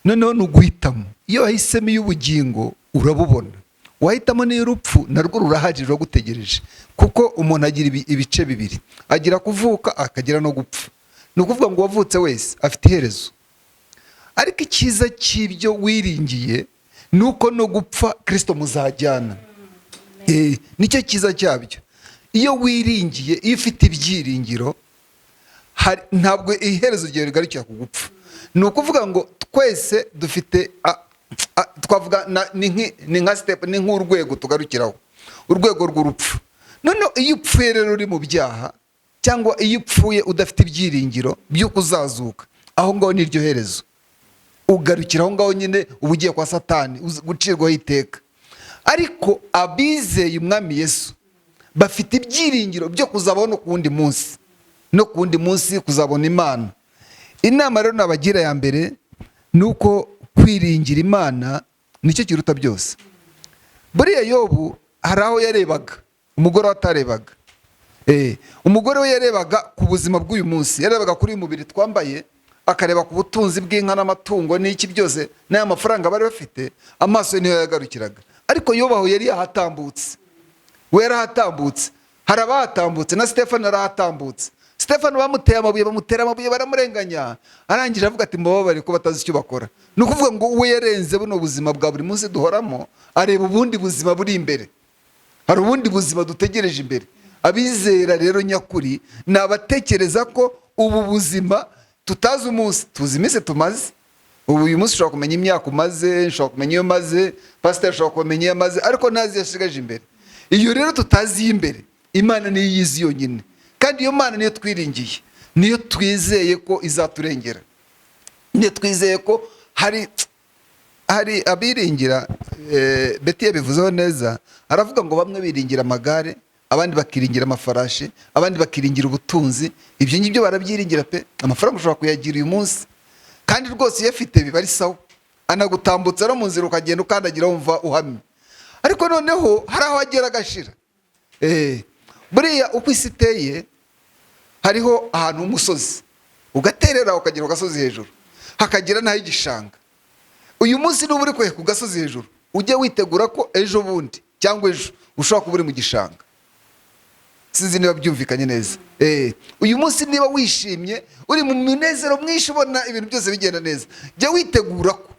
Noneho ni uguhitamo. Iyo wahisemo iy'ubugingo urabubona, wahitamo n'iy'urupfu narwo rurahari, ruragutegereje, kuko umuntu agira ibice bibiri: agira kuvuka, akagira no gupfa. Ni ukuvuga ngo uwavutse wese afite iherezo, ariko icyiza cy'ibyo wiringiye ni uko no gupfa Kirisito muzajyana. Nicyo cyiza cyabyo. Iyo wiringiye, iyo ufite ibyiringiro, ntabwo iherezo ryawe rigarukira ku gupfa. Ni ukuvuga ngo twese dufite twavuga ni nka step, ni nk'urwego tugarukiraho, urwego rw'urupfu. Noneho iyo upfuye rero uri mu byaha, cyangwa iyo upfuye udafite ibyiringiro by'uko uzazuka, aho ngaho ni iryo herezo, ugarukira aho ngaho nyine, uba ugiye kwa Satani gucirwaho iteka. Ariko abizeye Umwami Yesu bafite ibyiringiro byo kuzabaho no ku wundi munsi, no ku wundi munsi kuzabona Imana. Inama rero nabagira ya mbere ni uko kwiringira Imana nicyo kiruta byose. Buriya Yobu hari aho yarebaga umugore we atarebaga. Umugore we yarebaga ku buzima bw'uyu munsi, yarebaga kuri uyu mubiri twambaye, akareba ku butunzi bw'inka n'amatungo n'iki byose n'aya mafaranga bari bafite, amaso ye niyo yagarukiraga. Ariko Yobu aho yari yahatambutse, we yarahatambutse. Hari abahatambutse, na Stefano yarahatambutse. Stefano bamuteye amabuye, bamutera amabuye, baramurenganya, arangije avuga ati: "Mubabare ko batazi icyo bakora." Ni ukuvuga ngo we yarenze buno buzima bwa buri munsi duhoramo, areba ubundi buzima buri imbere. Hari ubundi buzima dutegereje imbere. Abizera rero nyakuri ni abatekereza ko ubu buzima tutazi umunsi, tuzi iminsi tumaze. Ubu uyu munsi ushobora kumenya imyaka umaze, nshobora kumenya iyo maze, pasiteri ashobora kumenya iyo amaze, ariko ntazi iyo asigaje imbere. Iyo rero tutazi iy'imbere, Imana niyo iyizi yonyine, kandi iyo Mana niyo twiringiye, niyo twizeye ko izaturengera, niyo twizeye ko hari abiringira. Beti yabivuzeho neza, aravuga ngo bamwe biringira amagare, abandi bakiringira amafarashi, abandi bakiringira ubutunzi. Ibyo ngibyo barabyiringira pe. Amafaranga ushobora kuyagira uyu munsi, kandi rwose iyo afite biba ari sawa, anagutambutsa no mu nzira ukagenda ukandagira wumva uhamye, ariko noneho hari aho agera agashira. Buriya uko isi iteye, hariho ahantu h'umusozi ugaterera ukagera ku gasozi hejuru, hakagera n'ah'igishanga. Uyu munsi nuba uri ku gasozi hejuru, ujye witegura ko ejo bundi cyangwa ejo ushobora kuba uri mu gishanga. Sinzi niba byumvikanye neza. Uyu munsi niba wishimye, uri mu munezero mwinshi, ubona ibintu byose bigenda neza, jya witegura ko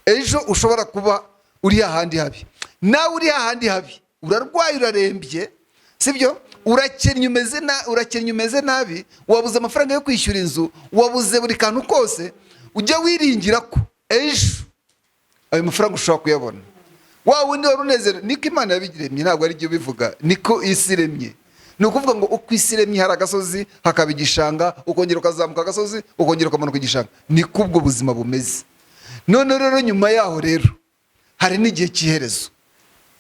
ejo ushobora kuba uri hahandi habi. Nawe uri hahandi habi, urarwaye, urarembye, sibyo? Urakennye, umeze na urakennye, umeze nabi, wabuze amafaranga yo kwishyura inzu, wabuze buri kantu kose, ujya wiringira ko ejo ayo mafaranga ushobora kuyabona. Wa wundi wari unezerewe, niko Imana yabiremye, ntabwo ari byo bivuga, niko isi iremye. Ni ukuvuga ngo uko isi iremye, hari agasozi, hakaba igishanga, ukongera ukazamuka agasozi, ukongera ukamanuka igishanga. Niko ubwo buzima bumeze. None rero nyuma yaho rero hari n'igihe cy'iherezo.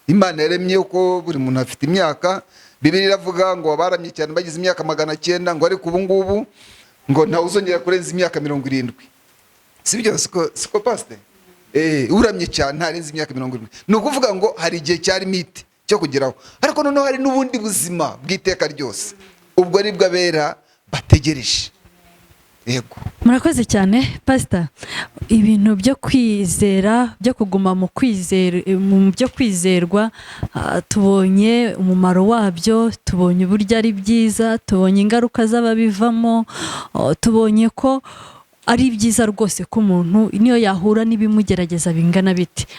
Imana yaremye uko buri muntu afite imyaka. Bibiliya iravuga ngo abaramye cyane bagize imyaka 900, ngo ariko ubu ngubu ngo ntawe uzongera kurenza imyaka 70. Si byo? Siko pasite? Uramye cyane ntarenze imyaka 70. Ni ukuvuga ngo hari igihe cya limite cyo kugeraho, ariko noneho hari n'ubundi buzima bw'iteka ryose, ubwo ari bwo abera bategereje. Yego. Murakoze cyane, pasita. Ibintu byo kwizera, byo kuguma mu kwizera, mu byo kwizerwa, tubonye umumaro wabyo, tubonye uburyo ari byiza, tubonye ingaruka z'ababivamo, tubonye ko ari byiza rwose ko umuntu niyo yahura n'ibimugerageza bingana bite.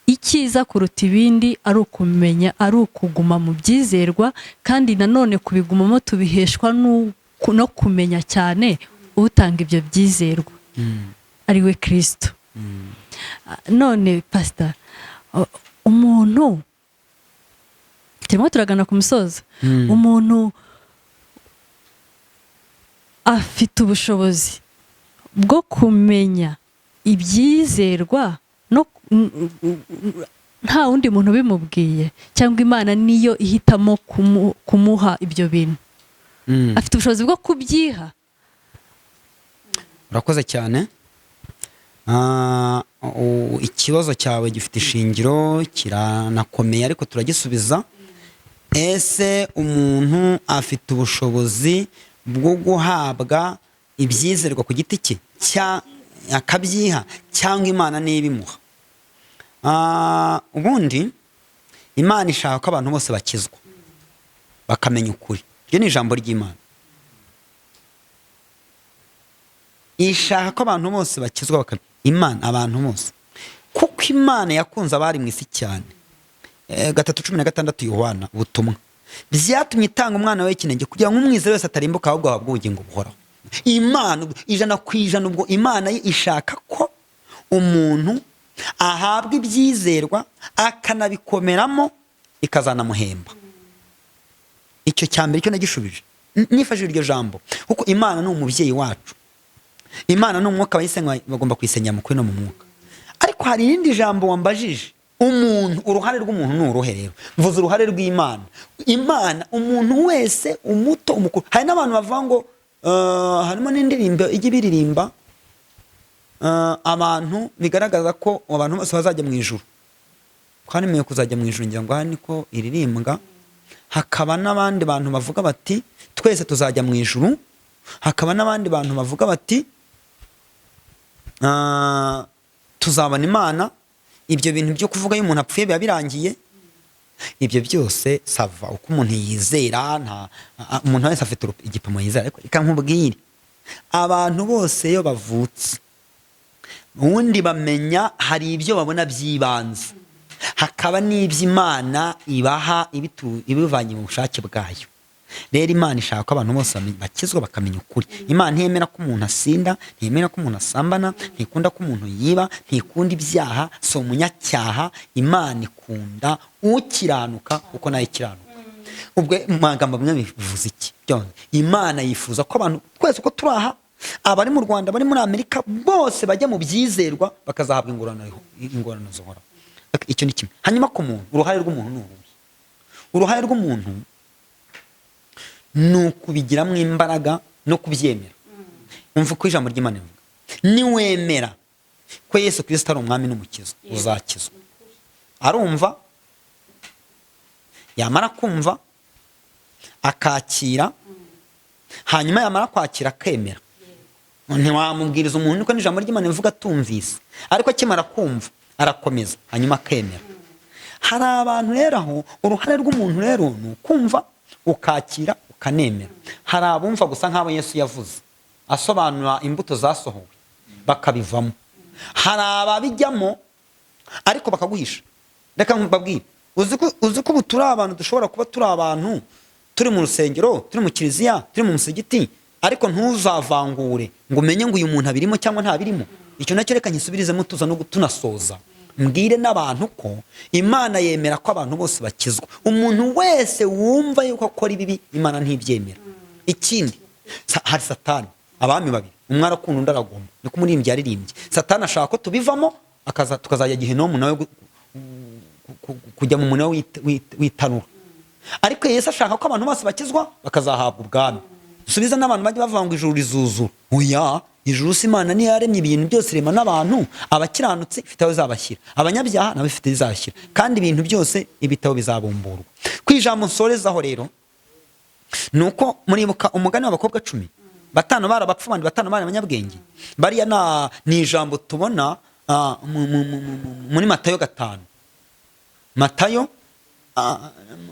Icyiza kuruta ibindi ari ukumenya, ari ukuguma mu byizerwa, kandi nanone kubigumamo tubiheshwa no kumenya cyane utanga ibyo byizerwa, ari we Kirisito. None pasita, umuntu, turimo turagana ku musozo, umuntu afite ubushobozi bwo kumenya ibyizerwa no nta wundi muntu ubimubwiye, cyangwa Imana niyo ihitamo kumuha ibyo bintu? Afite ubushobozi bwo kubyiha? Urakoze cyane. Ikibazo cyawe gifite ishingiro, kiranakomeye, ariko turagisubiza. Ese umuntu afite ubushobozi bwo guhabwa ibyizerwa ku giti cye akabyiha, cyangwa Imana niyo ibimuha? Ubundi Imana ishaka ko abantu bose bakizwa, bakamenya ukuri. Iryo ni ijambo ry'Imana. Ishaka ko abantu bose bakizwa, bakamenya Imana, abantu bose, kuko Imana yakunze abari mu isi cyane. 3:16 Yohana ubutumwa. Byatumye itanga umwana we w'ikinege kugira ngo umwizera wese atarimbuka, ahubwo ahabwe ubugingo buhoraho. Imana 100%, ubwo Imana ye ishaka ko umuntu ahabwa ibyizerwa, akanabikomeramo, ikazanamuhemba. Icyo cya mbere cyo nagishubije nifashishije iryo jambo, kuko Imana ni umubyeyi wacu, Imana ni umwuka, abayisenga bagomba kuyisengera mu kuri no mu mwuka. Ariko hari irindi jambo wambajije, umuntu, uruhare rw'umuntu ni uruhe? Rero mvuze uruhare rw'Imana. Imana, umuntu wese, umuto, umukuru, hari n'abantu bavuga ngo harimo n'indirimbo ijya ibiririmba, abantu bigaragaza ko abantu bose bazajya mu ijuru, kandi mwe kuzajya mu ijuru, ngira ngo aha niko iririmbwa. Hakaba n'abandi bantu bavuga bati twese tuzajya mu ijuru, hakaba n'abandi bantu bavuga bati tuzabona Imana. Ibyo bintu byo kuvuga iyo umuntu apfuye biba birangiye, ibyo byose ça va uko umuntu yizera. Nta umuntu wese afite igipimo yizera. Ariko reka nkubwire, abantu bose iyo bavutse, ubundi bamenya, hari ibyo babona by'ibanze, hakaba n'iby'Imana ibaha ibivanye mu bushake bwayo. Rero Imana ishaka ko abantu bose bakizwa, bakamenya ukuri. Imana ntiyemera ko umuntu asinda, ntiyemera ko umuntu asambana, ntikunda ko umuntu yiba, ntikunda ibyaha, si umunyacyaha. Imana ikunda ukiranuka kuko nayo ikiranuka. Ubwo mu magambo amwe bivuze iki? Byose Imana yifuza ko abantu twese uko turi aha, abari mu Rwanda, abari muri Amerika, bose bajya mu byizerwa, bakazahabwa ingororano zihoraho. Icyo ni kimwe. Hanyuma ku muntu, uruhare rw'umuntu ni uruhe? Uruhare rw'umuntu ni ukubigiramo imbaraga no kubyemera. Umva uko ijambo ry'Imana rivuga: niwemera ko Yesu Kirisito ari umwami n'umukiza, uzakizwa. Arumva, yamara kumva akakira, hanyuma yamara kwakira akemera. Ntiwamubwiriza umuntu, niko n'ijambo ry'Imana rivuga, atumvise, ariko akimara kumva arakomeza, hanyuma akemera. Hari abantu rero aho uruhare rw'umuntu rero ni ukumva, ukakira, ukanemera. Hari abumva gusa nk'abo Yesu yavuze asobanura imbuto zasohowe, bakabivamo. Hari ababijyamo ariko bakaguhisha. Reka mbabwire, uzi ko ubu turi abantu, dushobora kuba turi abantu turi mu rusengero, turi mu kiliziya, turi mu musigiti, ariko ntuzavangure ngo umenye ngo uyu muntu abirimo cyangwa ntabirimo. Icyo nacyo reka nyisubirizemo, tuza no tunasoza, mbwire n'abantu ko Imana yemera ko abantu bose bakizwa. Umuntu wese wumva yuko akora ibibi, Imana ntibyemera. Ikindi, hari Satani, abami babiri, umwe arakunda, undi aragomba, niko umuririmbyi yaririmbye. Satani ashaka ko tubivamo, akaza tukazajya gihenomu, nawe kujya mu muriro w'itanura. Ariko Yesu ashaka ko abantu bose bakizwa, bakazahabwa ubwami. Subiza n'abantu bajya bavuga ngo ijuru rizuzura. Oya, ijuru si Imana niyo yaremye ibintu byose, irema n'abantu. Abakiranutsi ifite aho izabashyira, abanyabyaha nabo ifite aho izabashyira, kandi ibintu byose, ibitabo bizabumburwa. Ku ijambo nsorezaho rero ni uko muribuka umugani w'abakobwa 10, batanu bari abapfu, abandi batanu bari abanyabwenge. Bariya ni ijambo tubona muri Matayo 5, Matayo,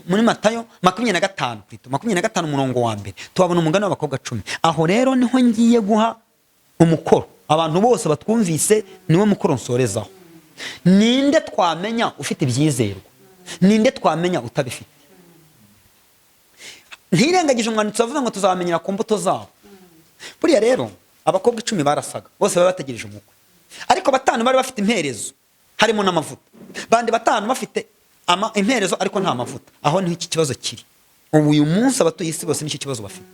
muri Matayo 25, plutôt, 25 umurongo wa mbere, tuhabona umugani w'abakobwa 10. Aho rero niho ngiye guha umukoro abantu bose batwumvise, niwe mukoro nsorezaho. Ninde twamenya ufite ibyizerwa? Ninde twamenya utabifite? Ntirengagije umwanditsi wavuze ngo tuzabamenyera ku mbuto zabo. Buriya rero abakobwa 10 barasaga, bose bari bategereje umukwe, ariko 5 bari bafite imperezo harimo n'amavuta, bandi 5 bafite imperezo ariko nta mavuta. Aho niho iki kibazo kiri ubu. Uyu munsi abatuye isi bose nicyo kibazo bafite.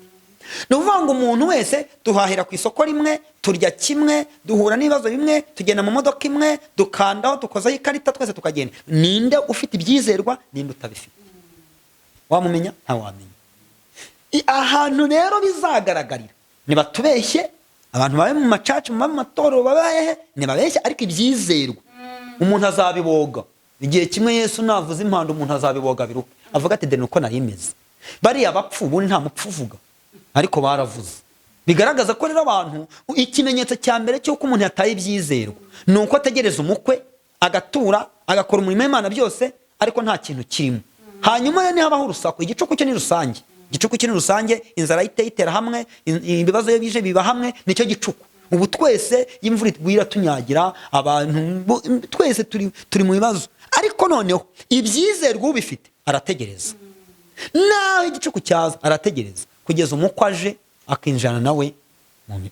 Ni ukuvuga ngo umuntu wese duhahira ku isoko rimwe, turya kimwe, duhura n'ibibazo bimwe, tugenda mu modoka imwe, dukandaho, dukozaho ikarita, twese tukagenda. Ninde ufite ibyizerwa, ninde utabifite? Wamumenya? Ntawamenya. Ahantu rero bizagaragarira, nibatubeshye abantu babe mu macaca, mu matorero, babahehe, nibabeshye, ariko ibyizerwa umuntu azabiboga igihe kimwe. Yesu navuze impanda, umuntu azabiboga biruke, avuga ati: "Dore uko nari meze." Bariya bapfu, ubundi nta mupfu uvuga, ariko baravuze. Bigaragaza ko rero abantu, ikimenyetso cya mbere cy'uko umuntu yataye ibyizerwa ni uko ategereza umukwe, agatura, agakora umurimo w'Imana byose, ariko nta kintu kirimo. Hanyuma rero nihabaho urusaku, igicuku cyo ni rusange, igicuku cyo ni rusange. Inzara iteye itera hamwe, ibibazo iyo bije biba hamwe, nicyo gicuku. Ubu twese iyo imvura iguye iratunyagira, abantu twese turi mu bibazo. Ariko noneho ibyizerwa ubifite arategereza, naho igicuku cyaza arategereza kugeza umukwe aje, akinjirana nawe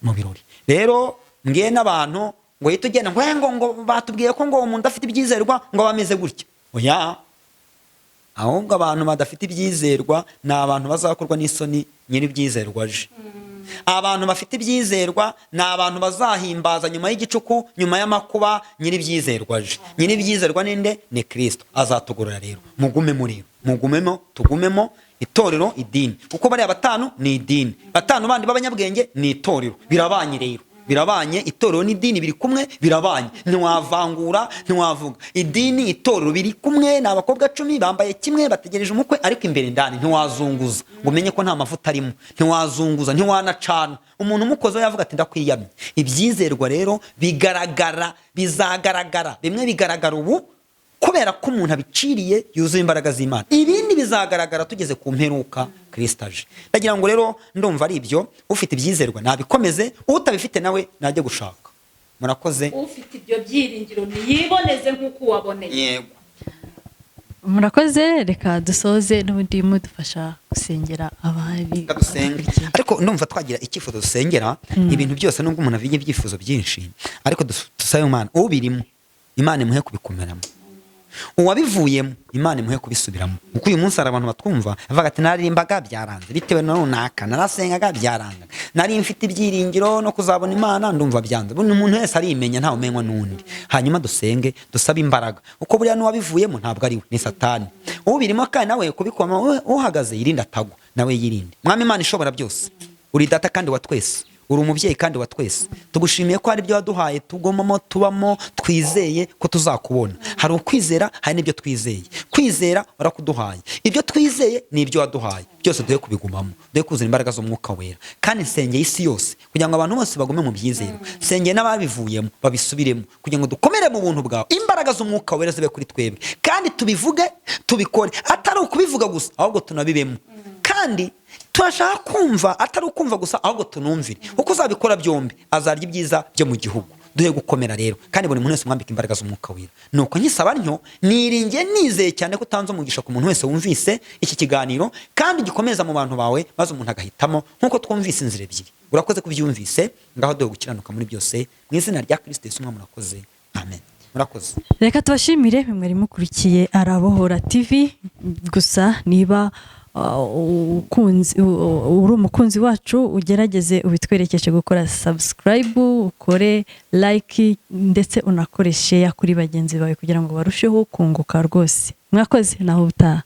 mu birori. Rero mbwiye n'abantu ngo uhite ugenda ngo batubwiye ko ngo umuntu udafite ibyizerwa ngo aba ameze gutya. Oya, ahubwo abantu badafite ibyizerwa ni abantu bazakorwa n'isoni nyiri ibyizerwa aje. Abantu bafite ibyizerwa ni abantu bazahimbaza nyuma y'igicuku, nyuma y'amakuba, nyiri ibyizerwa aje. Nyiri ibyizerwa ninde? Ni Kirisito, azatugorora. Rero mugume muri mugumemo, tugumemo itorero, idini, kuko bariya 5 ni idini, 5 bandi b'abanyabwenge ni itorero. Birabanye rero, birabanye, itorero n'idini biri kumwe, birabanye, ntiwavangura, ntiwavuga idini, itorero biri kumwe. Ni abakobwa 10 bambaye kimwe, bategereje umukwe, ariko imbere ndani ntiwazunguza ngo umenye ko nta mavuta arimo, ntiwazunguza, ntiwanacana. Umuntu umukoze yavuga ati: "Ndakwiyamye." Ibyizerwa rero bigaragara, bizagaragara. Bimwe bigaragara ubu kubera ko umuntu abiciriye yuzuye imbaraga z'Imana, ibindi bizagaragara tugeze ku mperuka, Kirisito aje. Ndagira ngo rero ndumva ari ibyo. Ufite ibyizerwa nabikomeze, utabifite nawe najye gushaka. Murakoze. Ufite ibyo byiringiro ntiyiboneze nk'uko uwaboneye. Yego. Murakoze. Reka dusoze n'ubundi mudufasha gusengera abari Reka dusenge. badukurikiye. Ariko ndumva twagira icyifuzo dusengera ibintu byose, nubwo umuntu avuga ibyifuzo byinshi, ariko dusabe Imana, ubirimo Imana imuhe kubikomeramo, uwabivuyemo Imana imuhe kubisubiramo. Kuko uyu munsi hari abantu batwumva bavuga ati: "Naririmbaga byaranze bitewe na runaka, narasengaga byarangaga, nari mfite ibyiringiro no kuzabona Imana, ndumva byanze." Buri umuntu wese arimenya, ntawe umenywa n'undi. Hanyuma dusenge dusabe imbaraga, kuko buriya n'uwabivuyemo ntabwo ari we, ni Satani ubirimo, kandi nawe kubikoma. Uhagaze yirinde atagwa, nawe yirinde. Mwami Imana ishobora byose, uri data kandi wa twese, uri umubyeyi kandi wa twese. Tugushimiye ko hari ibyo waduhaye tugomamo, tubamo twizeye ko tuzakubona. Hari ukwizera, hari n'ibyo twizeye. Kwizera warakuduhaye, ibyo twizeye ni ibyo waduhaye byose, duhe kubigumamo, duhe kuzana imbaraga z'Umwuka Wera. Kandi nsengeye isi yose kugira ngo abantu bose bagume mu byizerwa, nsengeye n'ababivuyemo babisubiremo, kugira ngo dukomere mu buntu bwawe, imbaraga z'Umwuka Wera zibe kuri twebwe, kandi tubivuge, tubikore, atari ukubivuga gusa ahubwo tunabibemo. Kandi turashaka kumva, atari ukumva gusa ahubwo tunumvire, kuko uzabikora byombi azarya ibyiza byo mu gihugu. Duhe gukomera rero, kandi buri muntu wese umwambika imbaraga z'Umwuka Wera. Nuko nkisaba ntyo niringiye, nizeye cyane ko utanze umugisha ku muntu wese wumvise iki kiganiro, kandi gikomeza mu bantu bawe, maze umuntu agahitamo nk'uko twumvise inzira ebyiri. Urakoze kubyumvise. Ngaho duhe gukiranuka muri byose, mu izina rya Kirisito Yesu Umwami. Murakoze, amen, murakoze. Reka tubashimire mwari mukurikiye Arabohora TV. Gusa niba uri umukunzi wacu, ugerageze ubitwerekeshe gukora subscribe, ukore like, ndetse unakore share kuri bagenzi bawe kugira ngo barusheho kunguka rwose. Mwakoze, naho ubutaha.